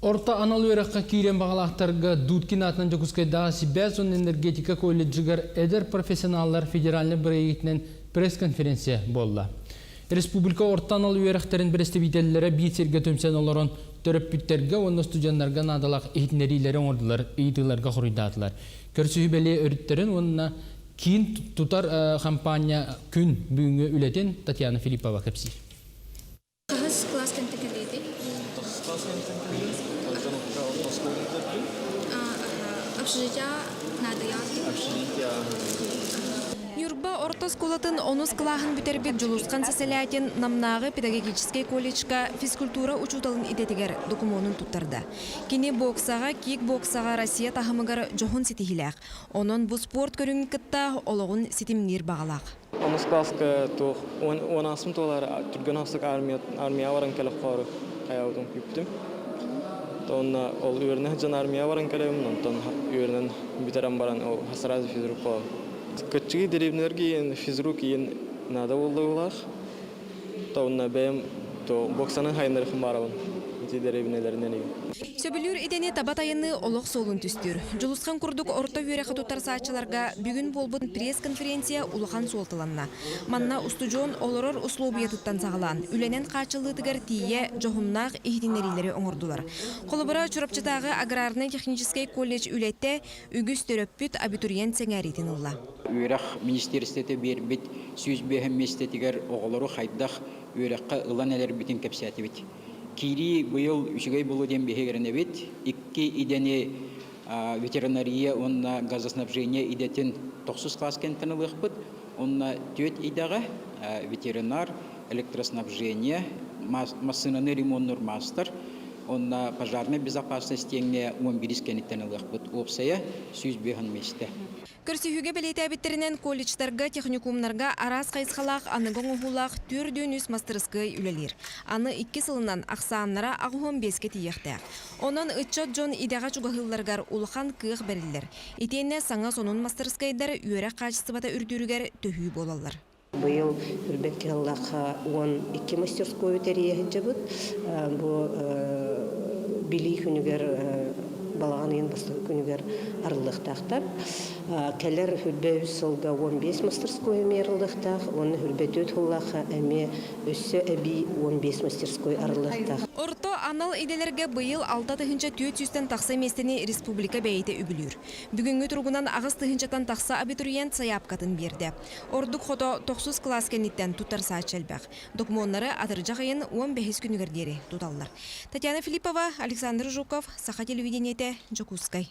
Орто анал үөрэххэ киирэн баҕалаахтарга Дудкин аатынан Дьокуускайдааҕы сибээс уонна энергетика колледжыгар эдэр профессионаллар федеральнай бырайыагытынан пресс-конференция буолла. Республика орто анал үөрэхтэрин бэрэстэбиитэллэрэ биир сиргэ түмсэн олорон төрөппүттэргэ уонна студеннарга наадалаах иһитиннэриилэри оҥордулар, ыйытыыларга хоруйдаатылар. Көрсүһүү бэлиэ өрүттэрин уонна киин тутар хампаанньа күн бүгүҥҥү үлэтин Татьяна Филиппова кэпсиир. Хаһыс класс кэнтэ кэлиэтэй? Тохсус класс кэнтэн кэлиэм. Онтон оскуоланы бүтэрдим. Общежитие наадыйаҕыт Общежитие Ньурба орто оскуолатын онус кылааһын бүтэрбит Дьулусхан Сысолятин Намнааҕы педагогическай колледжка физкультура учууталын идэтигэр докумуонун туттарда. Кини боксаҕа, кикбоксаҕа Россия таһымыгар дьоһун ситиһиилээх. Онон бу спорт көрүҥүн кытта олоҕун ситимниир баҕалаах. Онус класска туох уон аасым туолар түргэн ахсык армия армия баран кэлэх хоору хайаабытын күүптүм. Онно ол үөрэнэ сылдьан армия баран кэлэбин, онтон үөрэнэн бүтэрэн баран ол сразу физрук буолабын. Кыччыгый дэриэбинэлэргэ иэн физрук иэн наада буолла Онно бэйэм то боксанан хайыннарыхым баарабын ити дэриэбинэлэринэн игин. Сөбүлүүр идэни таба тайаныы олох суолун түстүүр. Дьулусхан курдук орто үөрэхи туттарсааччыларга бүгүн буолбут пресс-конференция улахан суолталанна. Манна устудьуон олорор услуобуйатыттан саҕалаан, үлэнэн хааччыллыытыгар тиийэ дьоһуннаах иһитиннэриилэри оҥордулар. Холобура, Чурапчытааҕы аграрнай-техническэй колледж үлэтэ үгүс төрөппүт абитуриент сэҥээриитин ылла. Үөрэх министиэристибэтэ биэрбит 105 миэстэтигэр оҕолору хайдах үөрэххэ ылан эрэрбитин кэпсээтибит. Киирии быйыл үчүгэй буолуо диэн биһиги эрэнэбит. Икки идэни ветеринария уонна газоснабжение идэтин тохсус класс кэнниттэн ылыахпыт. Онно түөрт идэҕэ ветеринар, электроснабжение, массыынаны ремоннуур маастар, Онно пожарнай безопасность диэҥҥэ 11 кэнниттэн ылыахпыт. Уопсайа 105 миэстэ. Көрсүһүүгэ бэлиэтээбиттэринэн, колледжтарга, техникумнарга араас хайысхалаах аныгы оҥоһуулаах 43 мастарыскыай үлэлиир. Аны икки сылынан ахсааннара 85-кэ тиийиэхтээх. Онон ыччат дьон идэҕэ чугаһыылларыгар улахан кыах бэриллэр. Итиэннэ саҥа сонун мастарыскыайдар үөрэх хаачыстыбата үрдүүрүгэр төһүү буолаллар. Быйыл үрбэт кыһаллаахха 12 мастерскойу тэрийэ сылдьабыт. Бу Билии күнүгэр балаҕан ыйын бастакы күнүгэр арыллыахтаахтар. Кэлэр үрбэ үс сылга 15 мастерской эмиэ арыллыахтаах уонна үрбэ түөрт сыллаахха эмиэ өссө эбии 15 мастерской арыллыахтаах. Орто анал идэлэргэ быйыл 6400-тэн тахса миэстэни республика бэйэтэ үбүлүүр. Бүгүҥҥү туругунан аҕыс тыһыынчаттан тахса абитуриент сайаапкатын биэрдэ. Ордук хото тохсус кылаас кэнниттэн туттарсааччы элбэх. Докумуоннары атырдьах ыйын уон бэһис күнүгэр диэри туталлар. Татьяна Филиппова, Александр Жуков, Саха телевидениетэ, Дьокуускай.